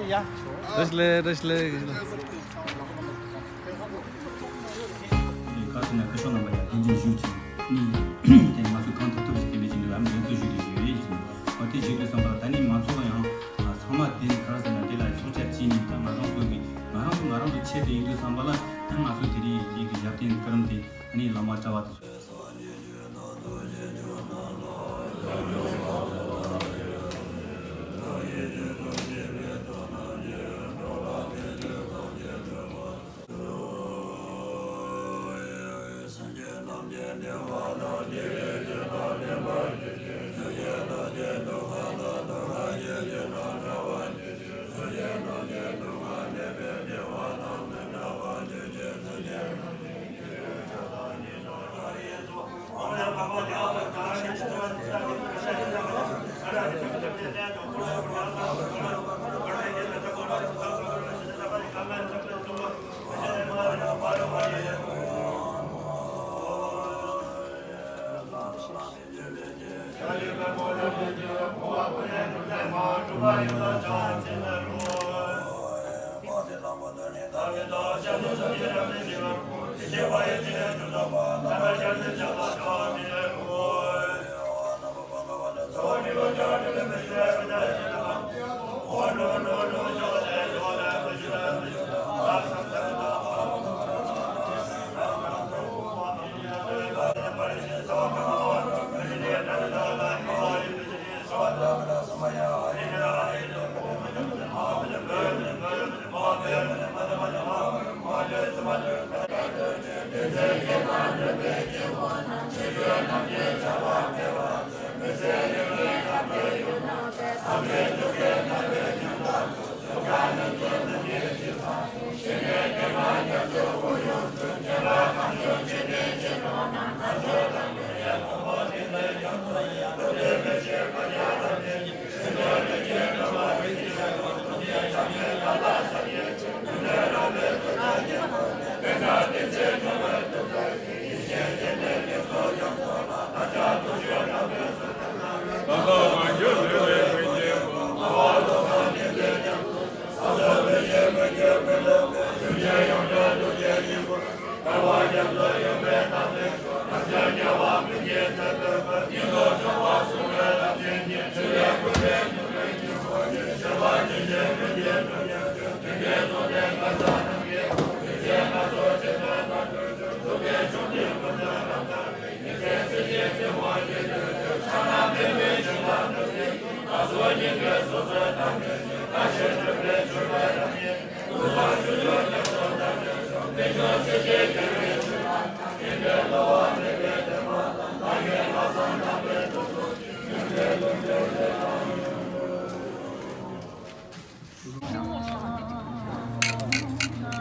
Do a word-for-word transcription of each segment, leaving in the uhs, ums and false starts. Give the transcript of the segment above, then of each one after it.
ཡ། བཀྲ་ཤིས་བདེ་ལེགས། བཀྲ་ཤིས་བདེ་ལེགས། ཁ་སང་ནས་སྐུ་ཞབས་རྣམ་པ་ཡར་གདན་འདྲེན་ཞུས་བྱས་ནས། དེ་ང་ཚོས་གང་ཐུབ་ཐུབ་ཅིག་དེ་འདྲ་བྱས་ནས་ཨ་མ་ལེན་ཚུལ་ཞུས་ཏེ་ཡོད་ཡིན་ཟེར་ནས། འོ་དེ་ཞུས་དུས་ཙམ་པ་ལ་ད་ནི་མང་ཚོགས་ལ་ཡང་ཚང་མ་དེ་ག་རེ་ཟེར་ན་དེ་ལ་ཚོགས་བཅར་བྱས་ནས། ད་ང་རང་ཚོ་གི་ང་རང་ཚོ་ང་རང་ཚོ་ཆེད་དུ་ཡིན་དུས་ཙམ་པ་ལ། ད་ང་ཚོ་དེ་རིང་དེ་གི་ཞབས་བརྟན་སྐུ་རིམ་དེ་ཨ་ནི་བླ་མ་གྲྭ་བ་དེ་ཚོ།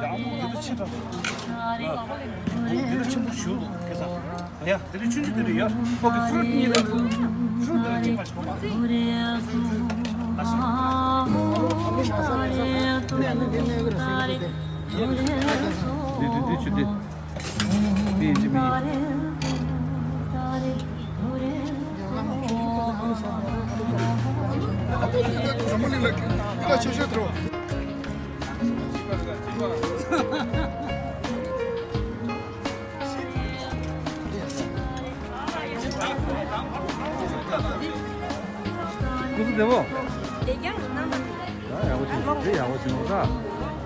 ཡ། ཨ་མོ་དེ་ཚོ་ཆེ་དྲགས། ཨ་དེ་ཚོ་ཆེན་པོ་ཞིག་འདུག་སྐལ་བཟང་། ཡ། དེ་ཚོ་ཆུང་ཆུང་དེ་འདྲ་ཡོད། ཁོ་གི་ཕུ་རུ་ཊི་གཉིས་ལ། ཕུ་རུ་ཊི་དེ་ལ་གཅིག་པ་ཞིག་གོ་མ། ཨ་ཤི། དེ་དེ་དེ་ཆུ་དེ། དེ་ཡིན་གཅིག་མིན། སྐུ་གཟུགས་བདེ་མོ། བདེ་རྐྱང་རེད། རྣམ་པ། ཡག་པོ་བྱུང་། དེ་ཡག་པོ་བྱུང་ད།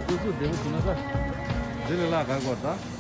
སྐུ་གཟུགས་བདེ་པོ་བྱུང་ན་ད། འདི་ལས་ལྷག་ག་དགོས་ད།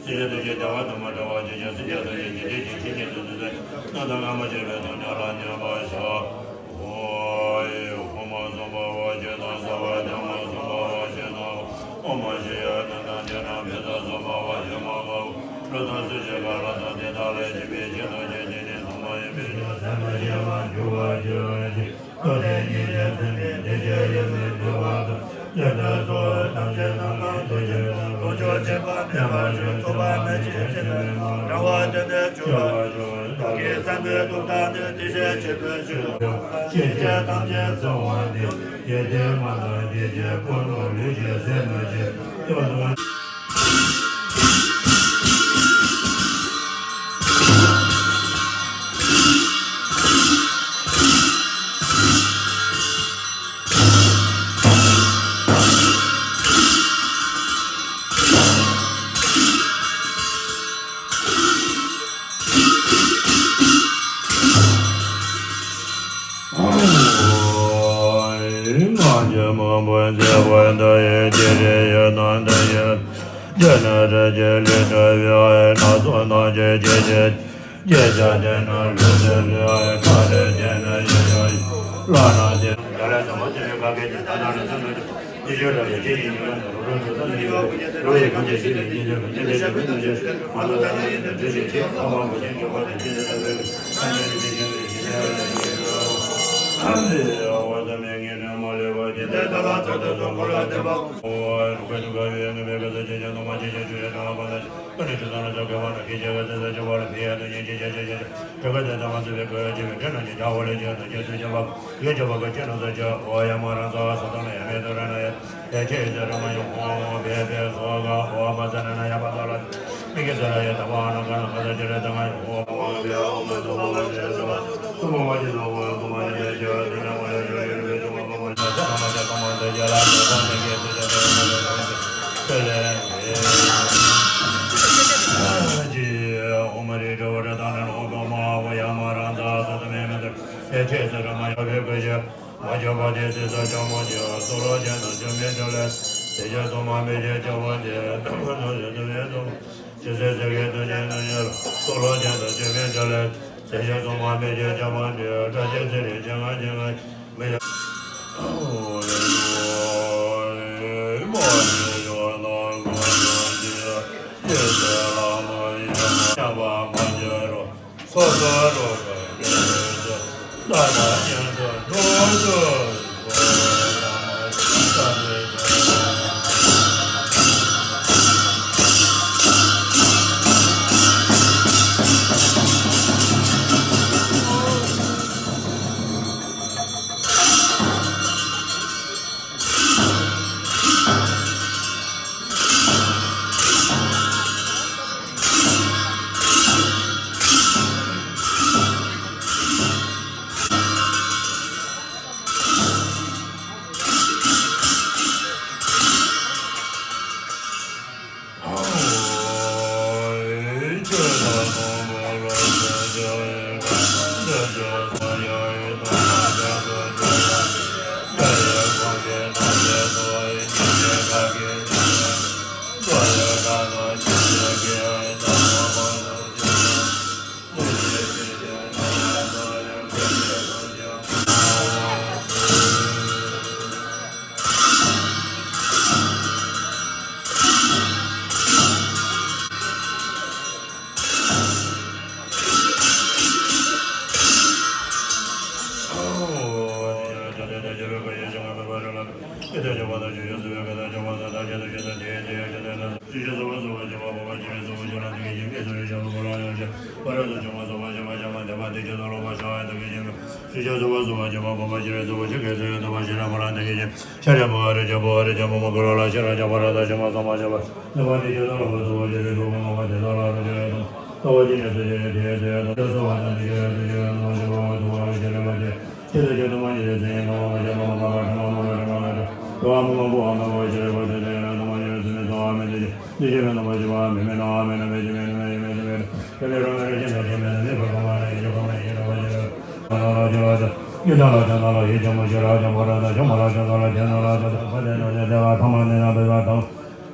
སྲིད་ཞིའི་དུས་ཀྱི་བདེ་བ་དང་མ་བྲལ་བར་གྱུར་ཅིག་སྲིད་ཞིའི་དུས་ཀྱི་འཇིག་རྟེན་གྱི་ཁྱིམ་གྱི་ཚུལ་དུ་གསོལ། རྣམ་དག་ངར་མ་བྱས་པའི་ཐུགས་ཉམས་ལ་ཉན་པར་ཤོག་ཨོ་ཡེ། ཧོ་མ་སོགས་པ་འོ་བྱེད་དང་ཟ་བ་ཅན་མ་སོགས་པ་འོ་བྱེད་དང་། ཨོ་མ་ཤི་ཡ་དང་དང་བྱེད་རང་བེ་ས་སོགས་པ་འོ་བྱེད་མ་དགའ། རོ་དང་སྲིད་ཞིའི་ཁ་ལ་དང་དེ་དག་ལས་སྐྱེས་པའི་ཁྱིམ་དང་ཁྱིམ་གྱི་ནི་དང་མ་ཡིན་པའི་ཆ་ཟད་མ་ཤེས་པར་འགྱུར་བར་འགྱུར་ཅིག་རྟོག་ལྡན་ཉིད་ཅན་སེམས་ནི་དེ་ཕྱིར་ཡིད་མི་བདེ་བ་དང་ལས་འབྲས་སོགས་ཐམས་ཅད་ནམ་མཁའི་མཐུ་ཆེན་དང་ལོངས་སྤྱོད་ཆེས་པ་མེད་པར་ཞིང་ཚོགས་པ་མེད་ཅིང་ཚིམ་པའི་ངང་ལ་བདེ་བར་ཐིམ་པར་གྱུར་ཅིག་བདག་གི་བསམ་པའི་ཐོག་མཐའ་ནི་དེ་བཞིན་གཤེགས་པའི་ཕྱིར་རོ། ཤེས་བྱ་ཐམས་ཅད་གསང་བ་འདི། ཡེ་གདོད་མ་དང་དེ་བཞིན་ཀུན་རྫོབ་ལུས་ཀྱི་སེམས་མི་ཕྱེད་ལྟོ་དང་། སྔར་གྱི་མང་པོ་མཛད་པ་འདི་ཡི་རྗེས་དྲན་ཡི་དམ་དུ་ཡོད། དེ་ནི་རིགས་ཀྱི་ལུས་གྲུབ་པའི་སྣ་ཚོགས་རྣམས་ཀྱི་རྗེས་སུ་སྐྱེས་ཀྱང་དེ་ནི་ལུས་གྲུབ་པའི་ཐ་དད་དེ་ནི་ཡོད་ཡོད་ལ་ན་དེ། ཡ་ལ་ཟ་མ་དེ་ནི་ག་གེ་ནི་ད་ལྟ་ནི་ཚུལ་མི་འདུག་ཉི་ཤུ་ར་ཡི་ཁྱེད་ཀྱི་ཉི་མ་ནི་རོ་རོ་འགྲོ་ད་ནི་ཡོད་རོ་ཡི་གང་ཅི་ཞིག་ལས་ཉིན་ལས་མི་ཉིན་ལས་ཞབས་པའི་ནུས་ཤུགས་མ་ལོ་ད་ནི་ཡིན་ཏེ་དུས་ཤིག་ཁྱེད་ཨ་མ་མགོ་ཅན་གྱི་བ་དེ་ཅི་ལས་ད་བས་ཨ་ཉེ་རི་དེ་ཉེ་རི་ཞི་ཞ་ཡ་ལ་ཉེ་རི་ཨ་ལེ་ཨ་བ་ད་མེ་ངེ་རི་མ་ལེ་བ་དེ་ལས་ད་ལ་ཚ་ད་ཚོ་ཁོ་ལ་དེ་བ་ཨོ་རུ་ཁ་དུ་ག་བའི་ངེ་བའི་ག་ས་ཅན་ཅན་དུ་མ་ཅི་ཅན་ཆུ་ཡ་ད་ལ་བ་ན་ཨ་ནི་ཆུ་ས་ན་ཚ་ག་བ་ན་ཁི་ཅ་ག་ས་ས་ཅ་བ་ལ་ཕི་ཡ་དུ་ཉེ་ཅི་ཅ་ཅ་ཅ་ཅ། དྲི་ག་དེ་དང་མ་ཚུད་པའི་གོས་ཅི་བའི་དྲི་ནང་ཉེ་བྱ་བ་ལས་ཅི་དང་ཅི་སུ་ཅི་བ་ཡོད་ཅི་བ་ག་ཅི་ནང་ས་ཅི་འོ་ཡ་མ་རང་ས་ས་དང་ལ་ཡ་མེད་དུ་ར་ན་ཡ་ཡ་ཅི་ཡི་ས་ར་མ་ཡོང་ཧོ་བེ་བེ་སོ་ག་འོ་མ་ས་ན་ན་ཡ་བ་ས་ལ་མི་གི་ས་ར་ཡ་ད་བ་ན་ག་ན་ག་ས་ཅི་ར་ད་ང་ཡོང་ཧོ་བ་བེ་འོ་མ་སོ་མ་བ་ཅི་ར་ས་བ་སོ་མ་བ་ཅི་ལ་འོ་སོ་མ་ཡ་ཅི་དེ་ན་འོ་ཡ་ཡོ་ཡོ་ཡོ་ཅི་བ་ག་མ་ན་ས་ན་མ་ཅི་ད་མ་ས་ཅི་ར་ད་ད་ན་གི་ས་ཅི་ད་ན་ཡ་ཡོ་ཡོ་ཅི་བ་ག་མ་ན་ས་ཅི། ཨོ་མ་རི་དྲ་བ་ར་དང་ནི་ཨོ་ག་མ་ཨ་བ་ཡ་མ་རང་ཙ་ས་ཏུ་མེ་མེ་དར་ཨེ་ཁྲེ་ས་ར་མ་ཡ་བེ་གོ་ཞེ་མ་ཅ་བ་དེ་སེ་ས་ཅ་མ་ཅ་སོ་ལོ་ཅན་དང་ཅ་མེ་ཅ་ལེ་སེ་ཅ་སོ་མ་མེ་ཅ་ཅ་བ་དེ་ནོ་ཡ་དུ་མེ་དུ་ཅི་སེ་སེ་གེ་དུ་ཅན་དུ་ཡ་སོ་ལོ་ཅན་དང་ཅ་མེ་ཅ་ལེ་སེ་ཅ་སོ་མ་མེ་ཅ་ཅ་མ་དེ་ཏྲ་ཅེ་སེ་རེ་ཅ་ང་ཅ་ང་མེ་ཡ།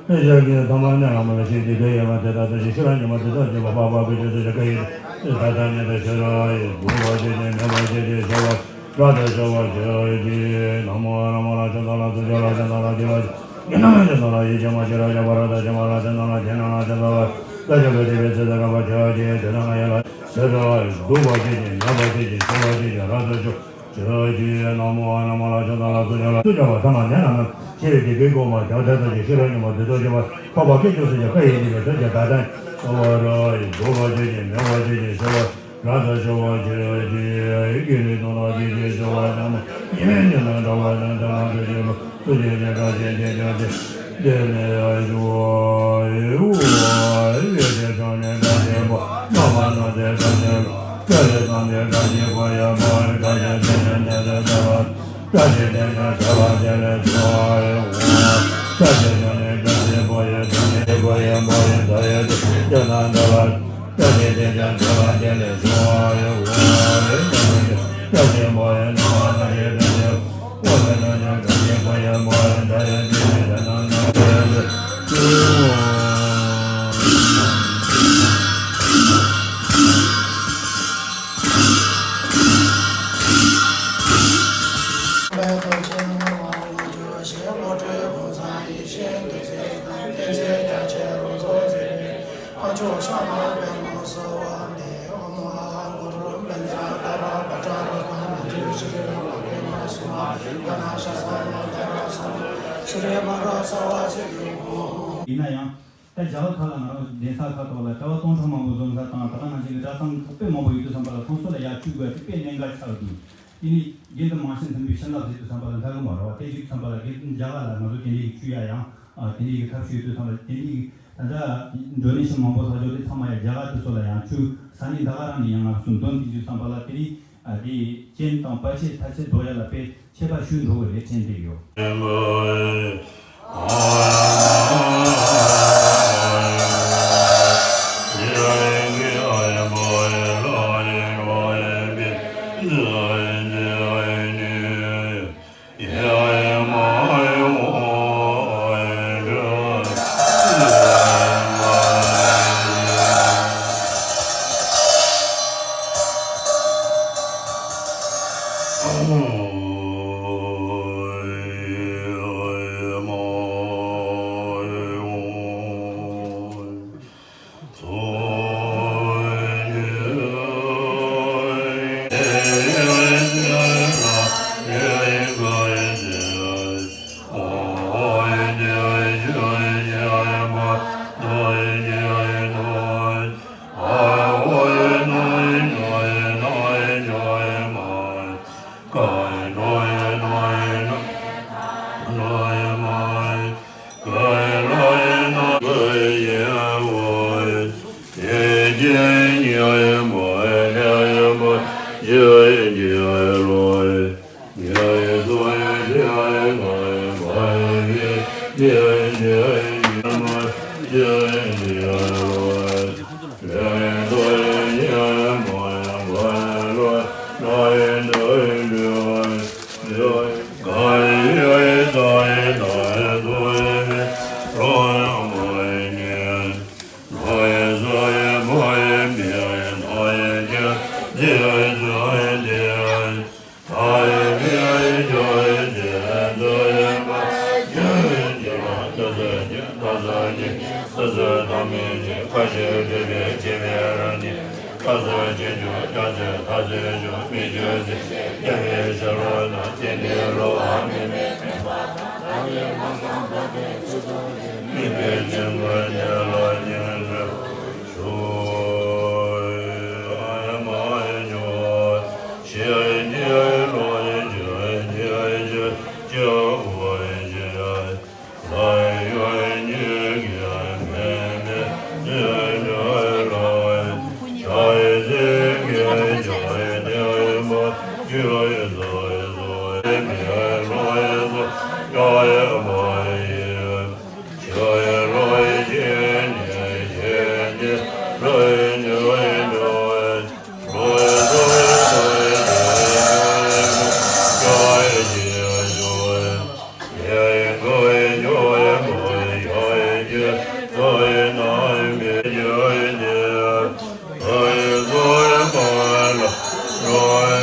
ཞག་གི་ཐ་མ་གནས་ལ་མ་ལ་ཞིག་གི་དེ་ཡོད་པ་དེ་དག་ཏུ་ཞིག་ཤི་ར་ཉི་མ་དེ་དག་ཅེས་པ་འཕགས་པ་བུ་ཆེན་སུ་ཞིག་ག་ཡིན་དེ་དག་ཐ་སྙད་དུ་ཤི་ར་ཡི་འདུག་པ་ཅི་ཅི་མེད་པ་ཅི་ཅི་ཤི་བ་ར་དུ་ཤི་བ་ཅི་ཅི་ན་མོ་ཨ་ར་མ་ལ་ཆ་ད་ལ་སུ་ཅ་ལ་ཆ་ད་ལ་ཅི་ལ་ཅི་ན་ཆ་ད་ལ་ཡི་ཅི་མ་ཅི་ར་ཅ་བ་ར་ད་ཅི་མ་ལ་ཆ་ད་ལ་ཅི་ན་ལ་ཆ་ད་ལ་ད་ཅི་བ་ཅི་བི་ཚི་ད་ར་བ་ཅི་ཅི་དེ་ན་ང་ཡ་ལ་ཤི་ར་ཡི་འདུག་པ་ཅི་ཅི་མེད་པ་ཅི་ཅི་ཤི་བ་ཅི་ཅི་ར་དུ་ཤི། ཇི་ལྟར་ཇི་ཡོད་ན་མོ་ཨ་ན་མ་ལ་ཤ་ད་ལ་སུ་ཉ་ལ་སུ་ཇ་བ་ཐ་མ་ཉ་ན་ན་ཤེས་པའི་དེ་ཀའི་གོ་མ་ཇ་ད་ད་ཅི་ཤི་ར་ཉི་མ་དེ་ཚོ་ཇ་བ་ཕ་བ་ཀའི་ཇོ་སུ་ཇ་ཀ་ཡེ་ནི་ལ་དོན་ཇ་ད་ད་ཨ་བ་ར་ཡི་འདུག་པ་ཇི་ཇི་མེད་པ་ཇི་ཇི་ཤི་བ་ར་ད་ཤི་བ་ཇི་ལྟར་ཇི་ཡོད་ཀྱི་རི་དོ་ལ་ཇི་ཇི་ཤི་བ་ཉ་མ་ཉི་མའི་ཉི་ན་འདྲ་བ་ན་འདྲ་ན་འདྲ་ཇི་ལ། སུ་ཞིག་ཅེས་སྒྲ་ཆེན་ཅེས་སྒྲ་ཆེན་ཏེ་ནི་ཡ་ཞུ་ཡུ་ཡུ་ཅེས་སྒྲ་ནི་སྒྲ་ཆེན་པོ་ན་མ་ན་ཏེ་སྒྲ་ཆེན་པོ་སྒྲ་ཆེན་ཙམ་ནི་སྒྲ་ཆེན་པོ་ཡ་མ་སྒྲ་ཆེན་ཏེ་ནི་ཏེ་ནི་ཏེ་ལ་སྒྲ་ཆེན་ཏེ་ནི་ཏེ་ལ་ཏེ་ལེ་སུ་ཡུ་སྒྲ་ཆེན་ཏེ་ནི་སྒྲ་ཆེན་པོ་ཡ་ཏེ་ནི་ཏེ་པོ་ཡ་མ་ཡ་ཏ་ཡ་ཏེ་ཏེ་ན་ཏེ་ལ། ཡིན་ན་ཡང་། ད་རྒྱ་གར་ཁག་ལ་ང་རང་གདན་ས་ཁག་ཐོག་ལ་གྲྭ་པ་སྟོང་ཕྲག་མང་པོ་འཛོམས་ས་དང་ད་ག་ནང་བཞིན་གྱི་གྲྭ་ཚང་དཔེ་མང་པོ་ཡོད་དུས་ཙམ་པ་ལ་ཁོང་ཚོ་ལ་ཡར་བཅུག་དགོས་དེ་དཔེ་གནད་འགག་ཆགས་འདུག་དེ་ནི་རྒན་དང་མང་ཤོས་མཐུན་པའི་ཕྱིར་ལབ་ཟེར་དུས་ཙམ་པ་ལ་འདྲ་གི་མ་རེད་བ། དེ་བཅུག་ཙམ་པ་ལ་རྒན་རྒྱ་གར་ལ་ང་ཚོ་དེ་འདྲའི་བཅུག་ཡ་ཡང་དེ་འདྲའི་གི་ཐབས་ཤེས་ཡོད་དུས་ཙམ་པ་དེ་འདྲའི་གི་ད་ལྟ་འགྲོ་ནས་ཤིང་མང་པོ་ལྷག་འཇོག་དེ་ཚང་མ་ཡ་རྒྱ་གར་དེ་ཚོ་ལ་ཡང་བཅུག་ས་གནས་ད་ག་རང་ནས་ཡང་ང་ཚོ་འདོན་དེ་བཅུག་ཙམ་པ་ལ་དེ་ནི་དེ་རྐྱེན་དང་བར་ཆད་ཐ་ཆད་ཟློག་ཡ་ལ་དཔེ་ཁྱད་པར་ཞིག་འགྲོ་གི་རེད་དྲན་བསྡད་ཡོད།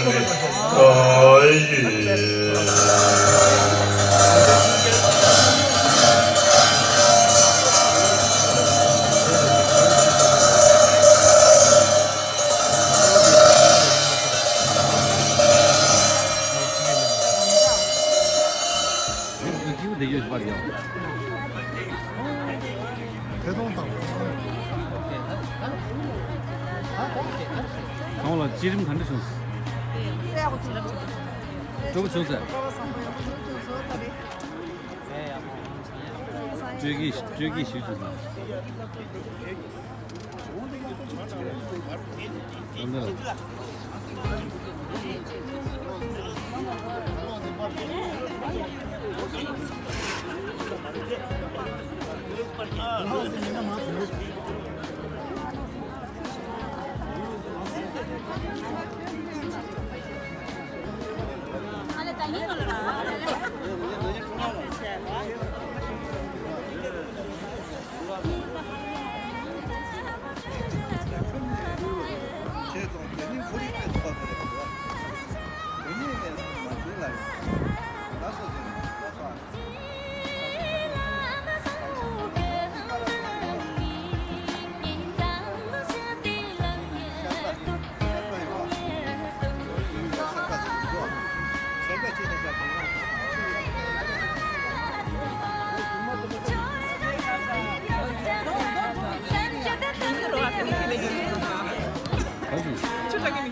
ཐད་གཏོང་དང་། ཁོང་ལ་བརྒྱུད་རིམ་ག་འདྲ་བྱུང་སོང་། སྤྲོ་པོ་བྱུང་ཟེར། སྤྲོད་ཀྱི་སྤྲོད་ཀྱི་ཞུ་བྱུང་སོང་།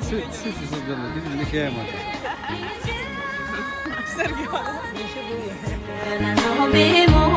ཆུ་ཆུ་ཞིག་བཟོས་ན་འདི་རིགས་ནི་བཤད་ཡ་མ་རེད།